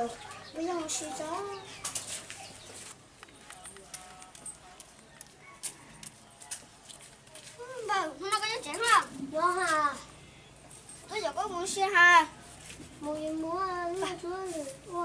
Npawg, hnub no koj nyob tsev no? Ua ha. Tuaj cov koj mus si ha. Mus yuav muab lub cuab ua.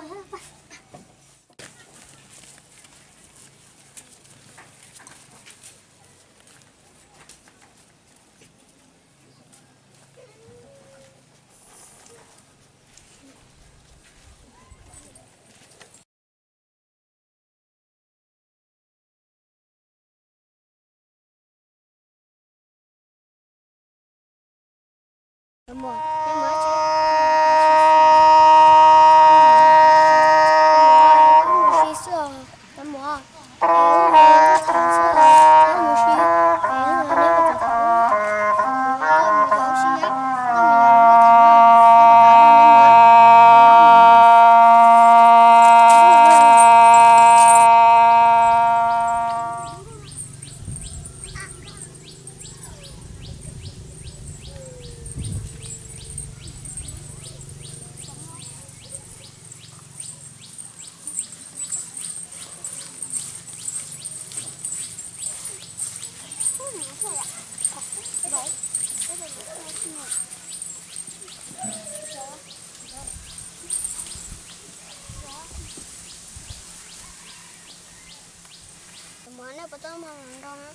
Mus nej puas tau muaj hluas nraug na?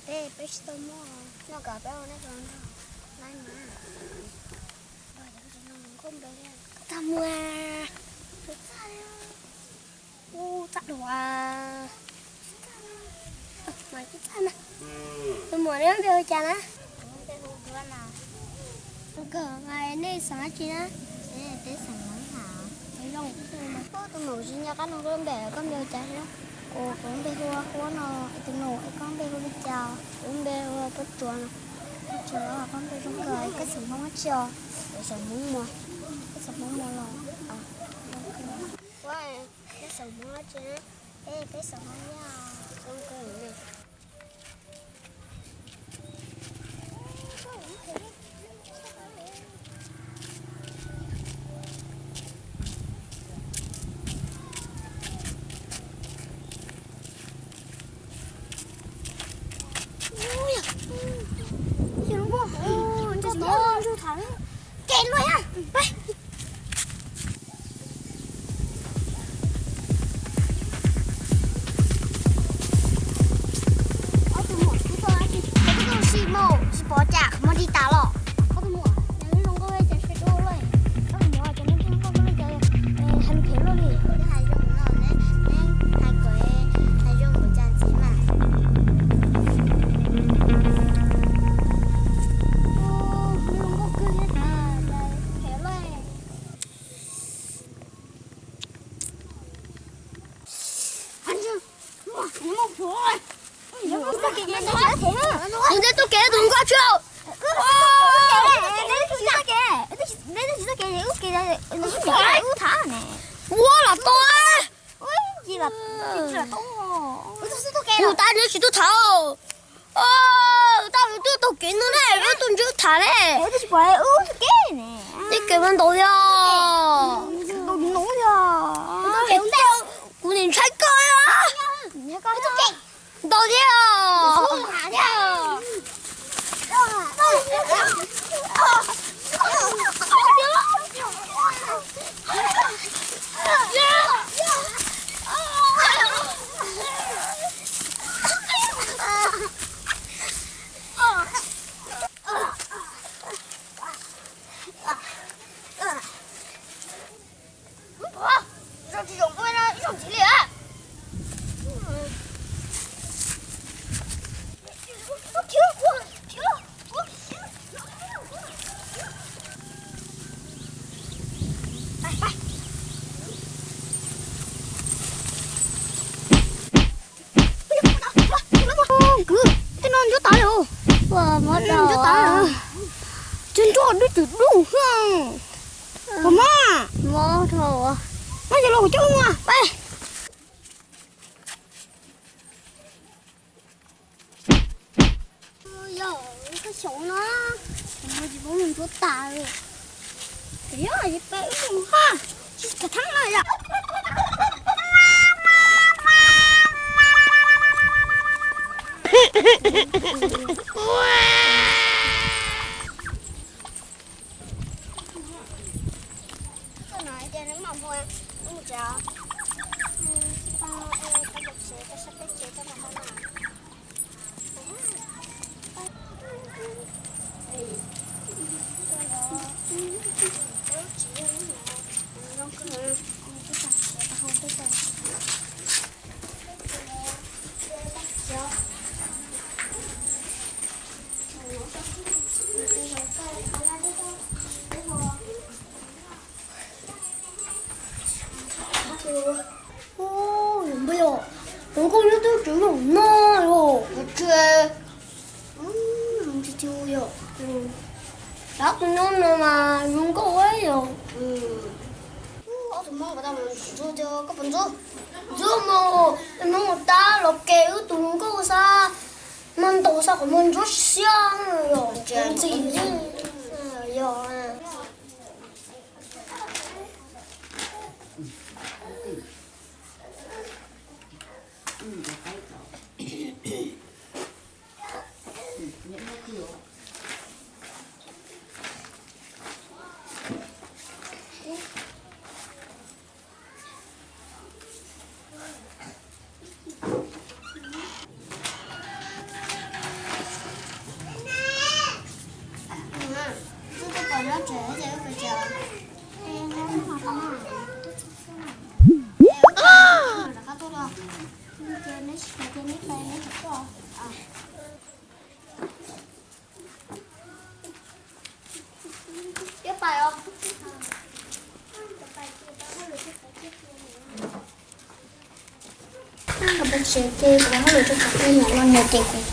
Peb, peb tsis tau muaj, noj kom peb ua nej hluas nraug laib mas. Nkauj npe li, tag muag, ub txaj dua. Tus muam, neb npe hu cas na? Nkauj, nej xeem dab tsi na? Peb xeem Hmoob hos. Tus muam tsis nco qab nug koj lub npe, koj npe hu cas thiab? Kuv, kuv npe hu ua Huab no. Tus nus, koj npe hu li cas? Kuv npe hu ua Pob Tsuas no. Pob Tsuas, koj npe zoo kawg, koj xeem Hmoob dab tsi os? Kuv xeem Hmoob Muas. Koj xeem Hmoob Muas los? Peb xeem Hmoob dab tsi? Peb, peb xeem Hmoob Yaj. Kev luaj, peb. Ob tug muam, koj tuaj dab tsi? Koj tuaj ua si mas tsis pom cas, qhov muag dig tas los. Ob tug muam, neb zoo nkauj li cas, sib dub luaj. Ob tug muam, cov neeg zoo nkauj li cas, hais phem luaj li. Hais zoo no, neb hais kom hais zoo npaum cas ntxiv mas. Zoo nkauj kawg thiab, hais phem luaj. Tus ntawd tuaj kev, tus nkauj tsw. Ua los tau. Kuv tas nws tsis tuaj tham. Tab nws twb taug kev no ne, wb tuaj ntsib tham ne. Tej kev mas ntaus thiab. Kuv nim ntshai koj. Ntaus thiab. Zoo tsis zoo, zoo tsis li. Kwv, tej no ntsuab tas li os. Ntsuab tas li. Cov ntsuab dub tswm dub. Puas mob? Mob dhau. Mob ces los kuv coj mus. Yog koj xyov no, kuv tsis paub mus ntsuab tas li. Yog ces peb wb mus ha, tsis tau thab na. Ub, yog npawg yog, tus nkauj nyob twb tseem nyob no yog tse. Yog, tab tus nyob no mas zoo nkauj yog. Ob tug Hmoob ntsuag, koj puas ntxub? Ntxub mas, Hmoob mus tab los ke wb tus nkauj xwb, mas ntaus xwb qhov muag ntsuab siab yog ntxim. Yog. Ces kuv hauj lwm rau cov phooj ywg los nrog ces kuv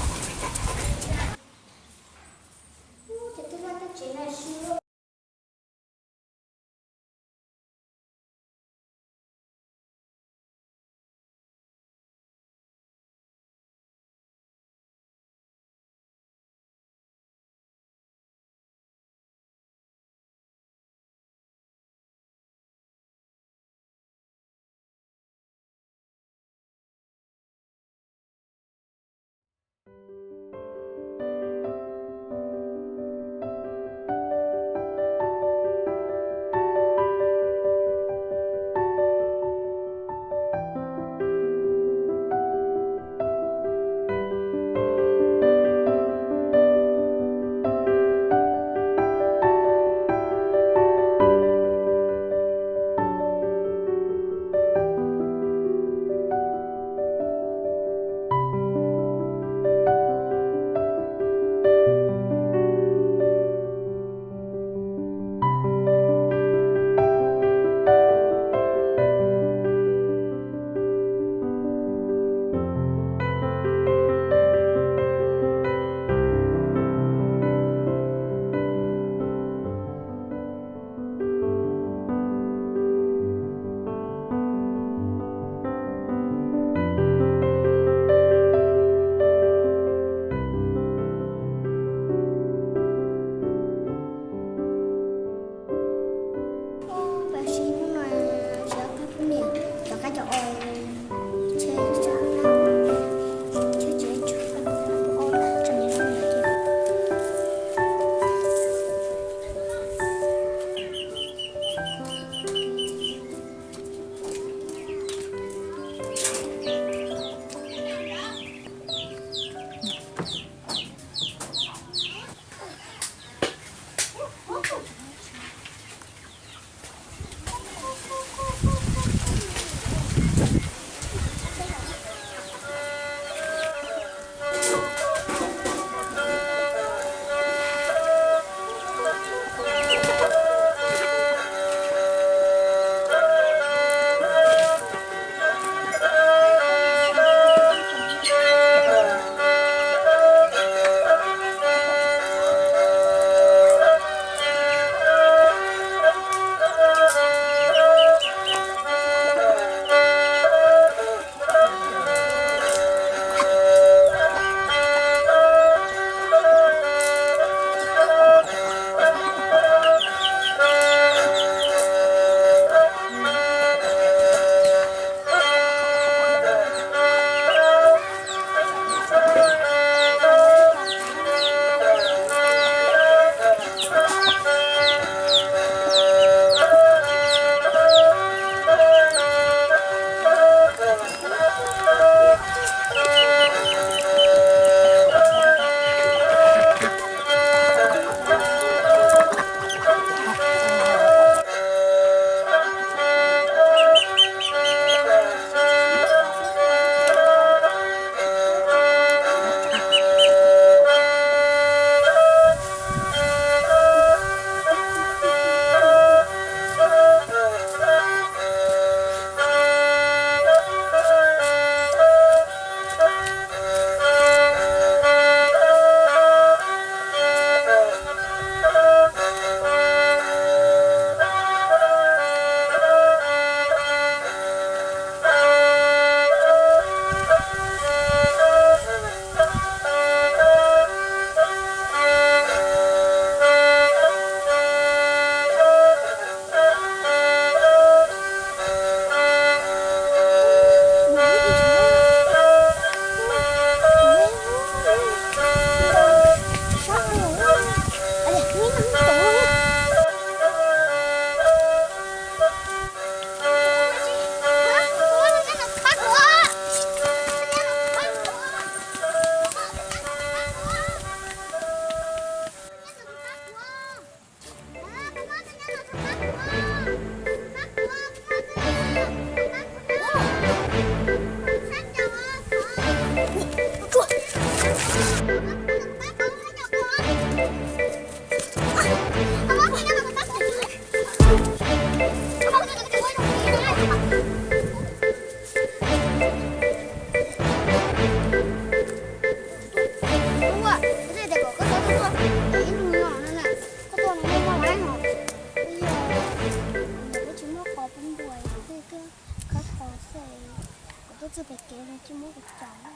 Txog pem kev no tsis muab kuv caum na.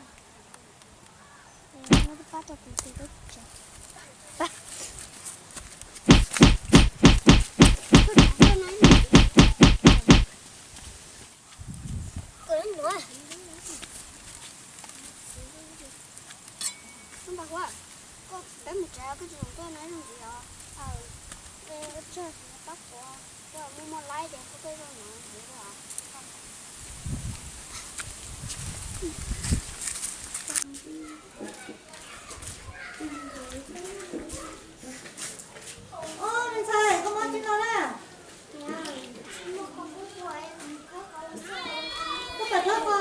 Muab pab tau kuv tus teb tsev. Koj ntag, koj peb mus tsev koj tsis zoo tuaj no zoo ntxiv os. Tsawg pab quav, koj muaj muaj laib ces koj tuaj zoo no ntxiv os. Ub, me ntxhais, koj mob tsi no na? Koj pais thob ko.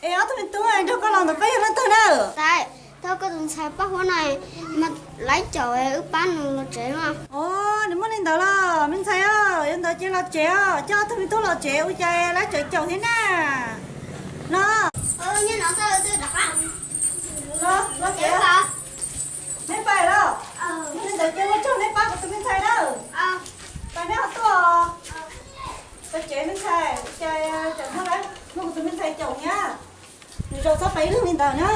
Es ob tug me tub nrog koj los ntawm peb yog leej twg na? Ntxhais, thov koj tus ntxhais Paj Huab no mas laib caum wb pab nws los tsev mas. Ov, nws muaj li ntawd los me ntxhais os, yog ntawd ces los tsev os, coj ob tug me tub los tsev ua cas laib tsev caum thiab na. Los, los tsev. Neb pais los. Yog li ntawd ces ua tsaug neb pab kuv tus me ntxhais na. Pais neb ho tuaj. Pais tsev me ntxhais, ua cas tseem muaj laib muab kuv tus me ntxhais caum thiab. Lwm zaus txhob pais ib leeg li ntawd na.